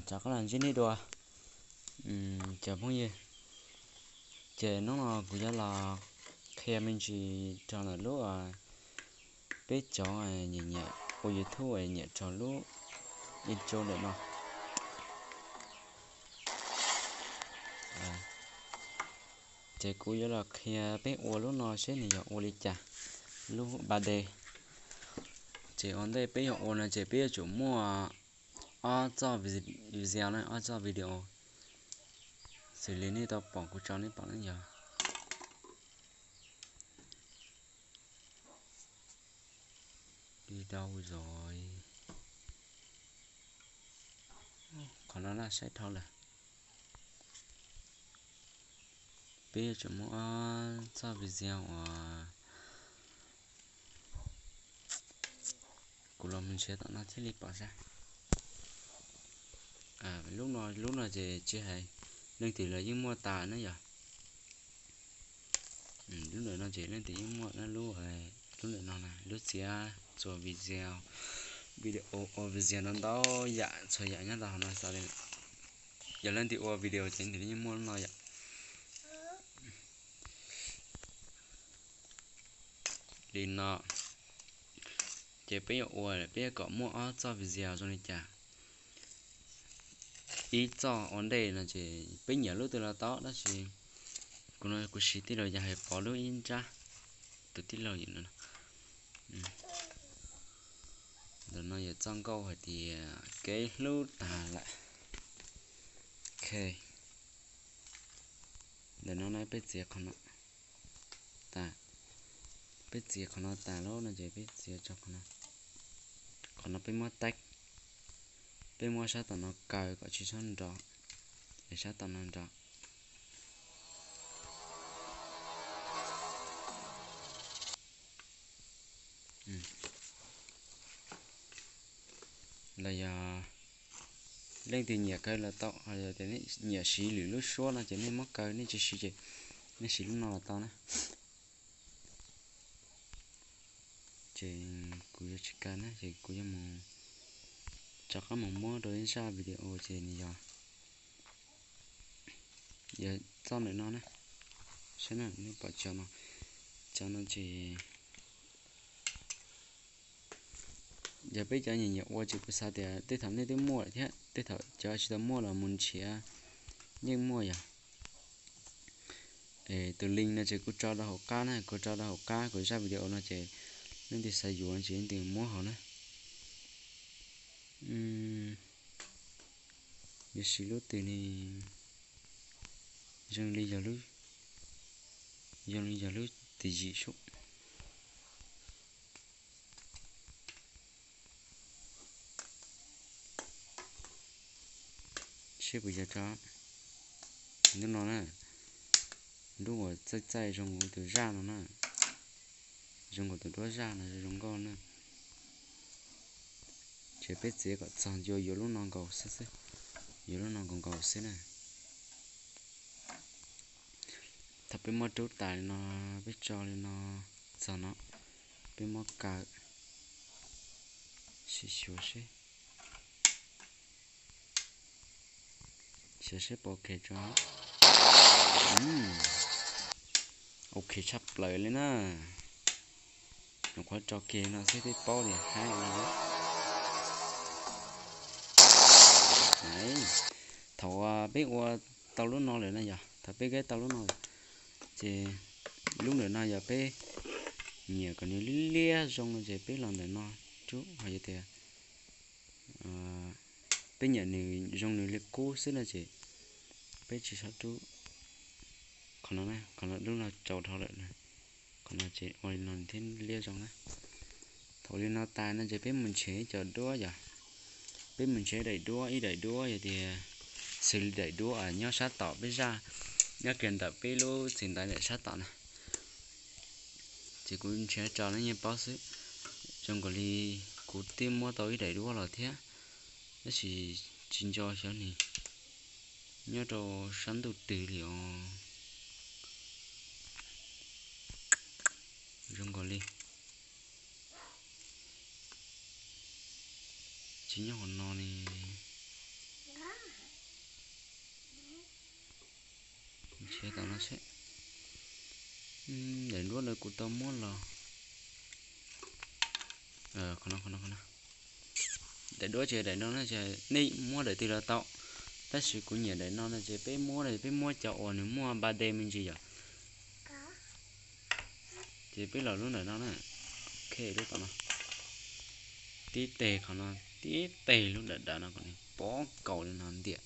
Rov qab los ntsib nej dua cov phooj ywg, ces hnub no kuv yuav los qhia me ntsis rau ntawm lub peb cov nyiam nyiam ua YouTube nyiam rau lub intro ntawm no. Ces kuv yuav los qhia peb ua lub no seb nws yog ua li cas, lub ba D. Ces ua ntej peb yuav ua no ces peb yuav tsum muaj ob txoj video, ob txoj video xws li nej tau pom kuv tso nej pom ne yog. Li dau zos, qhov no laj saib dhau lawm. Peb yuav tsum muaj ob txoj video uas kuv los mus nrhiav tom no thiaj li pom sab. Lub no, lub no ces tsis hais, leej twg los yeej muaj tas na yog. Lub ntawm no ces leej twg yeej muaj na, lub, lub ntawm no na, lub txiav txuas video, video ua video no ntau yam txhua yam nyob tau hauv no xav li. Yog leej twg ua video ces leej twg yeej muaj lub no yom. Li no, ces peb yuav ua, peb yuav kom muaj ob txoj video zoo li cas. Ib txoj ua ntej no ces peb nyiam lub twg los tau tab sis kuv no kuv siv tij laug Yaj Hais Pov lub ib nrab, tus tij laug yim no. Ntawm no yog txoj nkauj hais tias kev hlub tas lawm. Ok, ntawm no no peb txiav qhov no tas, peb txiav qhov no tas lawm no ces peb txiav tso qhov no. Qhov no peb muab tag, peb muab sab tom no kaw kom tsis txhob nrov, es sab tom no nrov. Los yog leej twg nyiam kaw los tau, ho yog tias nyiam siv lwm lub suab no ces nej muab kaw, nej tsis siv ces nej siv lub no los tau na. Ces kuv yuav tsis kaw na, ces kuv yuav mus rov qab mus muab rau ib zaj video ces nws yog, yog txoj ntawm no na. Saib na, nej pom cov no, cov no ces yog peb cov nyiam nyiam ua ces kuv xav tias tej thaum nej twb muaj lawm thiab, tej thaum cov tsis tau muaj los mus nrhiav yeej muaj yog. Tus link no ces kuv tso rau hauv qab na, kuv tso rau hauv qab kuv zaj video no ces leej twg xav yuav ces leej twg muab hauv na. Yuav siv lub twg ne? Zoo li yog lub, zoo li yog lub tim yim sub. Seb puas yog tso. Lub no na, lub uas txaij txaij zoo nkaus tus zaj no na, zoo nkaus tus duab zaj no zoo nkauj na. Ces peb txiav kom txog ncua yuav lub no nkaus xwb xwb, yuav lub no nkaus nkaus xwb na. Thaum peb muab rub tas li no, peb tso li no txog no, peb muab kaw sim xyuas seb, xyuas seb puas ok tso. Ok tshaj plaws li na. Nyuam qhuav tso kiag no xwb twb paub tias haib li. Thaum peb ua tau lub no lawm na yog, thaum peb keb tau lub no lawm, ces lub ntawm no yog peb nyiam kom nws liab liab zoo no ces peb los ntawm no rub, ho yog tias peb nyiam nws zoo nws li qub xwb no ces peb tsis txhob rub. Qhov no, qhov no lub no tsaus dhau lawm, qhov no ces ua li no thiaj liab zoo na. Thaum li no tas no ces peb mus nrhiav ib co duab yog, peb mus nrhiav daim duab, ib daim duab yog tias xws li daim duab nyob sab tom peb zaj, nyob kiag ntawm peb lub txiv ntaiv ntawm sab tom na. Ces kuv nrhiav tso nej yeej paub xwb. Zoo nkaus li kuv twb muab tau ib daim duab los thiab, tab sis tsis nco xyov nws nyob rau sab ntuj twg li os. Zoo nkaus li tsis nyob hauv no ne. Nrhiav tom no seb. Daim duab ntawd kuv tau muab los. Qhov no, qhov no, qhov no. Daim duab ces daim no na ces nej muab daim twg los tau, tab sis kuv nyiam daim no no ces peb muab, peb muab cov uas nws muaj ba D me ntsis yom. Ces peb los lub ntawm no na. Ok, lub tom no. Tib teg qhov no, tib teg lub dav dav no kom nws pov kaus li no ntiam.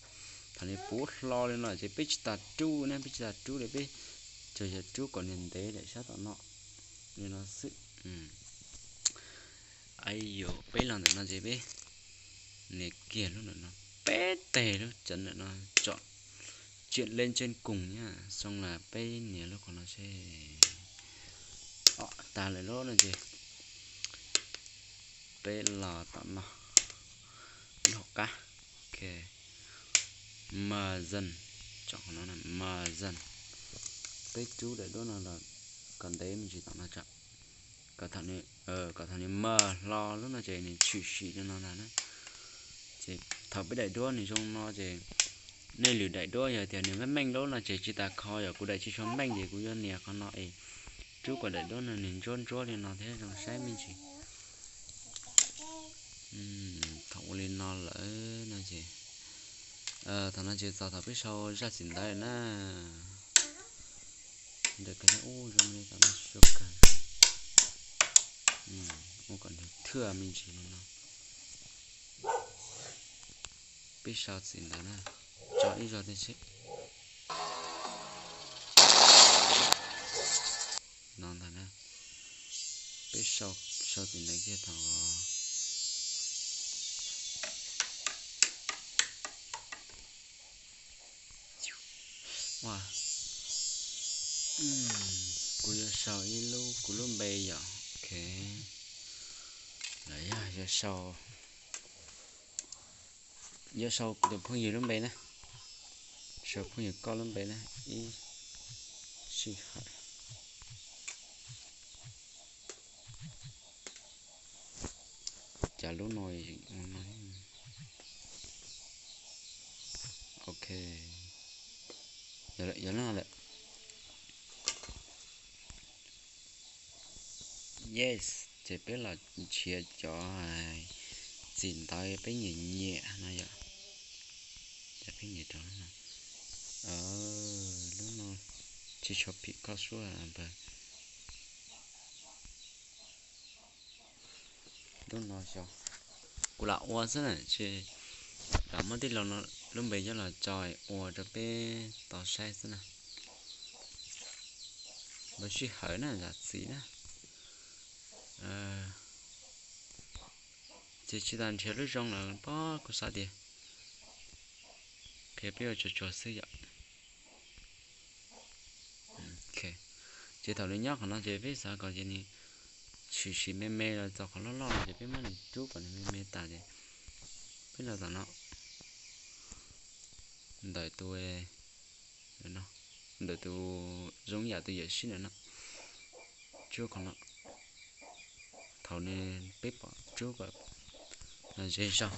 Thaum nws puv hlo li no ces peb tsis tas rub na, peb tsis tas rub li, peb tsuas yog rub kom nws ntev daim sab tom no li no xwb. Aib yuv, peb los ntawm no ces peb nias kiag lub ntawm no, peb teg lub cov ntawm no tsom tsiam leej tseej koos na, xoo las peb nias lub qhov no seb. Tag lawm lub no ces peb los tom no, lub hauv qab. Ok, mazon, tsom qhov no na, mazon. Peb rub daim duab no los kom ntev me ntsis tom no tso, kom thaum nws mas hlo lub no ces nws tshwm sim li no ntag na. Ces thaum peb daim duab nws zoo no ces nej lwm daim duab yog tias nws meej meej lub no ces tsis tas kho, yog kuv daim tsis tshua meej ces kuv yuav nias qhov no es rub kom daim duab no nws ntsuab ntsuab li no thiab zoo saib me ntsis. Thaum ua li no lawm no ces, thaum no ces txog thaum peb sau zaj txim ntawv na. Ntawm kawg thiab, ub, zoo li tom no suav kawg. Ua kom nws thwj me ntsis li no. Peb sau txim ntawv na, tso ib zaug thiab seb. No ntag na. Peb sau, sau txim ntawv kiag thaum Kuv yuav sau ib lub kuv lub npe yom. Ok, los yog yuav sau, yuav sau kuv tus phooj ywg lub npe na. Sau phooj ywg koj lub npe na, ib sij hawm. Cas lub no, ok, yog lub no lawm. Yes, ces peb los nrhiav cov txim ntawv peb nyiam nyiam no yom. Ces peb nyiam rau lub no, lub no tsis tshua phim koj suab npawg. Lub no xyov, kuv lam ua xwb na, tsis lam muab tij laug lub npe coj los tso ua rau peb tau saib xwb na. Lub sij hawm na, zam txim na. Ces tsis tas nrhiav lub zoo lawm pob, kuv xav tias qhia peb ua tsuag tsuag xwb yom. Ces thaum nws nyob qhov no ces peb xav kom ces nws tshwm sim me me los txog qhov loj loj no ces peb muab nws rub kom nws me me tas ces peb los tom no, ntawm tus, ntawm tus zoo yam tus yawm sij ntawm no, rub qhov no. Thaum nws, peb pom rub kom los ze zog.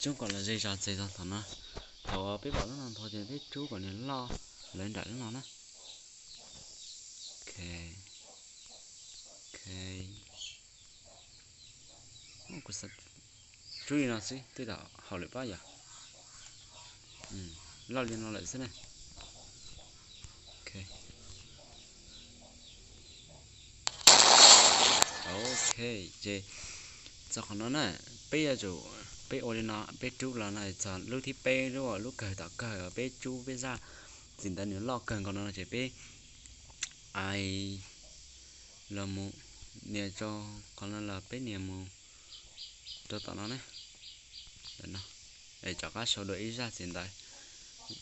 Rub kom los ze zog txog thaum no. Thaum peb pom lub no ntho ces peb rub kom nws loj lawv nram lub no na. Ok, ok. Rub li no xwb twb tau haum lawm pob yom. Loj li no lawm xwb na. Ok, ces txog qhov no na, peb yuav tsum, peb ua li no, peb rub los no txog lub thib peb, lub, lub kawg tom kawg peb rub peb zaj txim ntawv nws loj kawg nkaus no ces peb ais los mus nias rau qhov no los peb nias mus rau tom no na. Es rov qab sau dua ib zaj txim ntawv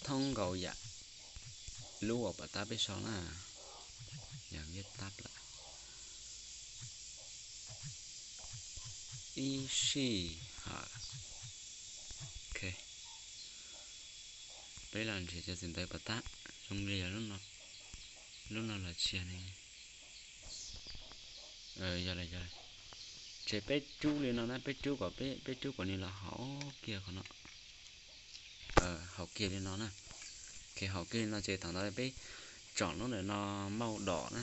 thoob nkaus yam lub uas pom tab peb sau na. Yog viab tab lawm. Ib sij hawm. Ok, peb los nrhiav cov txim ntawv pom tab zoo li yog lub no los tsis yog ne. Yog lawm, yog lawm. Ces peb rub li no na, peb rub kom peb, peb rub kom nws los hauv kiag qhov no, hauv kiag li no na. Ces hauv kiag li no ces thaum ntawd peb tsom lub ntawm no mauj dom na.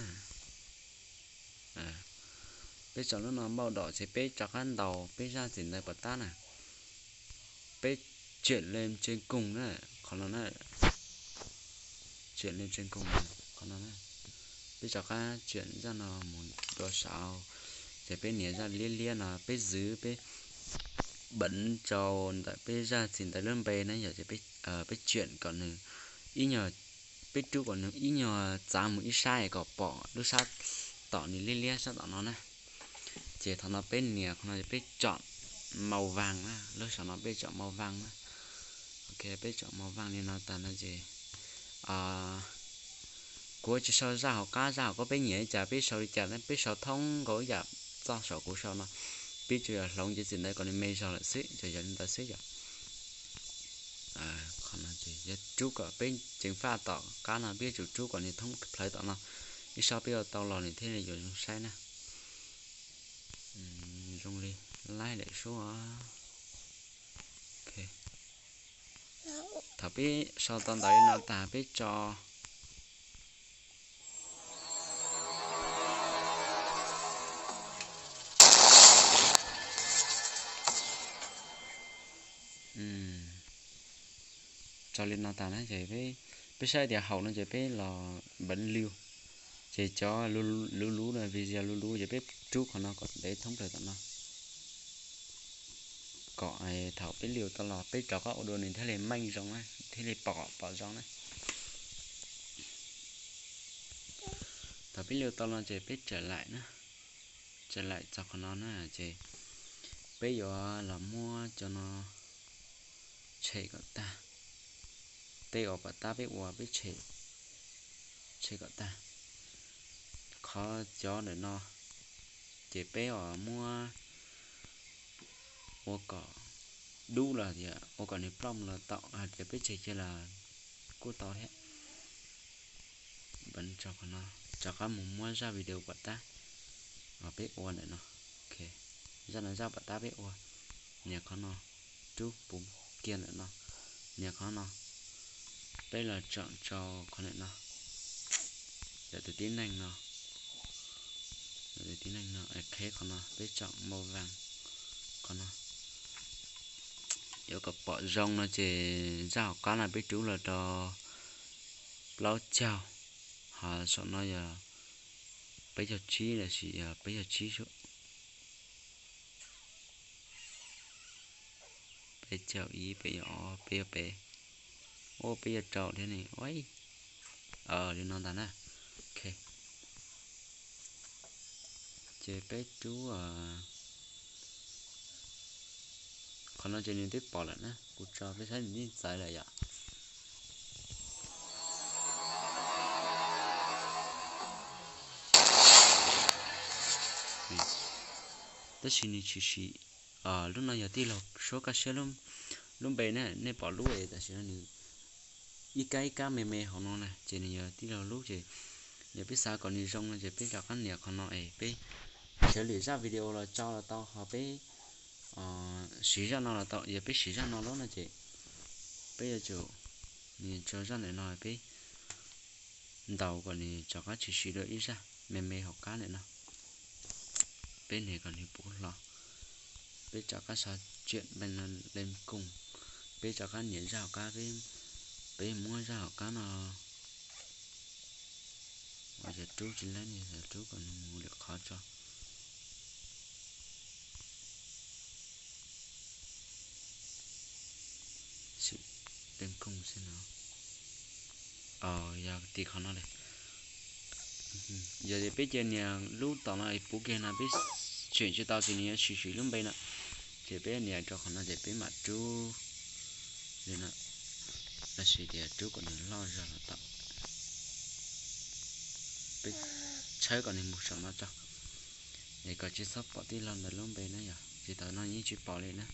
Peb tsom lub no mauj dom ces peb rov qab ntaus peb zaj txim ntawv pov tab na. Peb tseem le tsees koos na, qhov no na, tseem le tsees koos qhov no na. Peb rov qab tseem zaj no mus dua saud, ces peb nias zaj liab liab no peb zwv peb npeev rau ntawm peb zaj txim ntawv lub npe na yom, ces peb tseem kom nws ib nyuag, peb rub kom nws ib nyuag txav mus ib sab es kom pom lub sab tom nws liab liab sab tom no na. Ces thaum no peb nias qhov no peb tsom màu vàng na, lub saum no peb tsom màu vàng na. Ok, peb tsom màu vàng li no tas no ces kuv tsis sau zaj hauv qab, zaj hauv qab peb nyiam li cas peb sau li cas, peb sau thoob nkaus ib yam txoj saum kuv sau no. Peb tsuas yog hloov ces txim ntawv kom nws me zog lawm xwb, ces yog li ntawd xwb yom. Qhov no ces yog rub kom peb ceev faj tom qab no peb yuav tsum rub kom nws thoob plawv tom no, ib sab peb ua tau los nws thiaj li yuav zoo saib na. Zoo li laib lawm sub. Thaum peb sau tau ntawv li no tas peb tso tso li no tas na ces peb saib tias haum no ces peb los npeev liu. Ces cov luv luv no, video luv luv ces peb rub qhov no kom ntev thoob plaws tom no, kom thaum peb liu tau los peb rov qab ua dua nws thiaj li meej zoo na, thiaj li pom pom zoo na. Thaum peb liu tau no ces peb tawm laim na, tawm laim txog qhov no na ces peb yuav los muab cov no tshem kom tag. Tej uas pom tab peb ua peb tshem kom tag. Qhov cov ntawm no ces peb uas muab ua kom dub los tias ua kom nws ploj los tau, hais tias peb tshem kiag los kuj tau thiab. Rov qab mus muab zaj video pom tab uas peb ua ntawm no. Zaj no zaj pom tab peb ua, nias qhov no, rub puv kiag ntawm no, nias qhov no, peb los tsom rau qhov ntawm no, tus tib neeg no, tus tib neeg no, qheb qhov no peb tsom màu vàng qhov no. Yuav kom pom zoo no ces zaj hauv qab no peb rub los rau plaub caug, ho saum no yog peb caug tsib lossis yog peb caug tsib xwb. Peb caug ib, peb caug ob, peb caug peb, peb caug rau thiab ne. Li no ntag na. Ok, ces peb rub qhov no ces nws twb pom lawm na, kuv tso peb saib nws yeej txawv lawm yom. Tab sis nws tshwm sim, lub no yog tij laug Suab Kaj Siab lub npe na, nej pom lub es tam sim no nws ib kab ib kab me me hauv no na ces nws yog tij laug lub ces yog peb xav kom nws zoo no ces peb rov qab nias qhov no es peb sawv lwm zaj video los tso los tau, ho peb siv zaj no los tau. Yog peb siv zaj no lawm no ces peb yuav tsum nias tso zaj ntawm no peb ntaus kom nws rov qab tshwm sim dua ib zaj me me hauv qab ntawm no. Peb nias kom nws puv hlo, peb rov qab sau tseem npeej leej kooj, peb rov qab nias zaj hauv qab, peb muab zaj hauv qab no ua yog rub tsis laib ne, yog rub kom nws mus lwm qhov tso. Leej kooj xwb no, yog tim qhov no li. Yog tias peb cia nias lub tom no puv kiag no peb tseem tsis tau ces nws yuav tshwm sim lub npe no, ces peb nias rau qhov no ces peb mam rub li no, tab sis tias rub kom nws loj zog los tau. Peb tshawb kom nws mus saum no tso, es kom tsis txhob pom tij laug ntawd lub npe na, yog tsis tau no yeej tsis pom li na.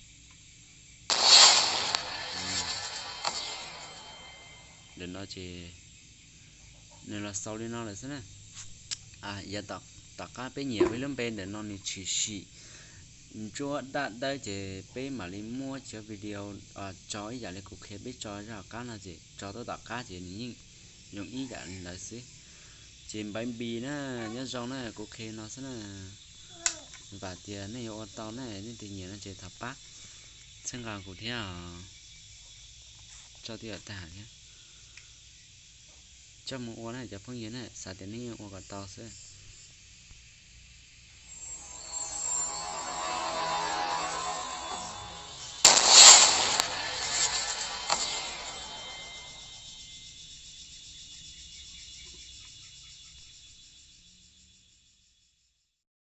Ntawm no ces nws los xaus li no lawm xwb na. Yog tom qab peb nyiam peb lub npe ntawm no nws tshwm sim ntsuab daj dawb ces peb mam li muab cov video tso ib yam li kuv qhia peb tso zaj qab no ces tso tuaj tom qab ces nws yeej zoo ib yam li ntawd xwb. Ces npaiv npis na, nyob zoo na, kuv qhia no xwb na. Vam tias nej yuav ua tau na, nej tig nyiam no ces thov pab txhawb nqa kuv thiab os. Tso twb yam tag thiab. Coj mus ua na cov phooj ywg na, xav tias nej yeej ua kom tau xwb.